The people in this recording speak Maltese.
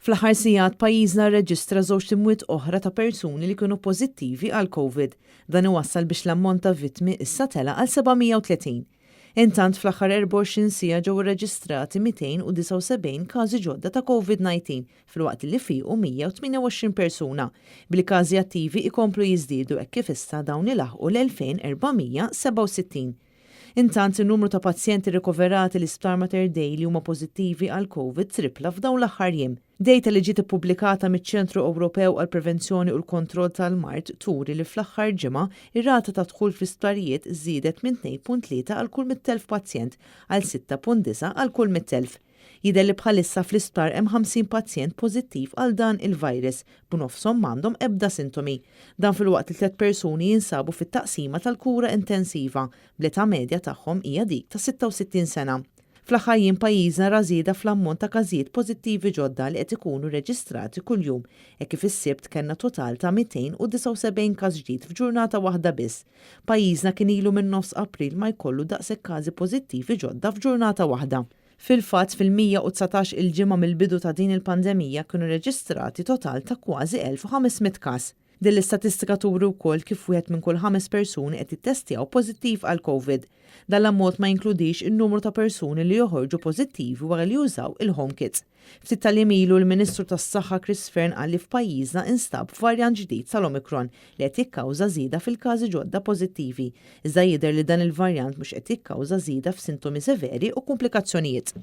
Fl-aħħar sigħat pajjiżna rreġistra żewġt imwiet oħra ta' persuni li kienu pożittivi għal Covid. Dan iwassal biex l-ammont ta' vittmi issa tela' għal 730. Intant fl-aħħar 24 siegħa ġew irreġistrati 279 każi ġodda ta' Covid-19 filwaqt li fiequ 128 persuna, bil-każi attivi ikomplu jiżdiedu hekk kif issa dawn ilaħħqu l-2467. Intant in-numru ta' pazjenti rikoverati l-Isptar Mater Dei li huma pożittivi għal Covid tripla f'dawn l-aħħar jiem. Data li ġiet ippubblikata miċ-Ċentru Ewropew għall-Prevenzjoni u l-Kontroll tal-Mard turi li fl-aħħar ġimgħa ir-rata ta' dħul fl-isptarijiet żiedet minn 2.3 għal kull 100,000 pazjent għal 6.9 għal kull 100,000. Jidher li bħalissa fl-isptar hemm 50 pazjent pożittiv għal dan il-virus, b'nofshom m'għandhom ebda sintomi. Dan filwaqt li tliet persuni jinsabu fit-taqsima tal-kura intensiva, bl-età medja tagħhom hija dik ta' 66 sena. Fl-aħħar jiem pajjiżna ra żieda fl-ammont ta' każijiet pożittivi ġodda li qed ikunu reġistrati kuljum, hekk kif is-Sibt kellna total ta' 279 każ ġdid f'ġurnata waħda biss. Pajjiżna kien ilu minn nofs April ma jkollu daqshekk każi pożittivi ġodda f'ġurnata waħda. Fil-fatt, fil-119 il-ġimgħa mill-bidu ta' din il-pandemija kienu reġistrati total ta' kważi 1500 każ. Din l-istatistika turi wkoll kif wieħed minn kull ħames persuni qed jittestjaw pożittiv għal Covid. Dan l-ammont ma jinkludix in-numru ta' persuni li joħorġu pożittivi wara li jużaw il-home kits. Ftit tal-jiem ilu l-Ministru tas-Saħħa Chris Fearne qal li f'pajjiżna instab varjant ġdid tal-Omicron li qed jikkawża żieda fil-każi ġodda pożittivi. Iżda jidher li dan il-varjant mhux qed jikkawża żieda f'sintomi severi u komplikazzjonijiet.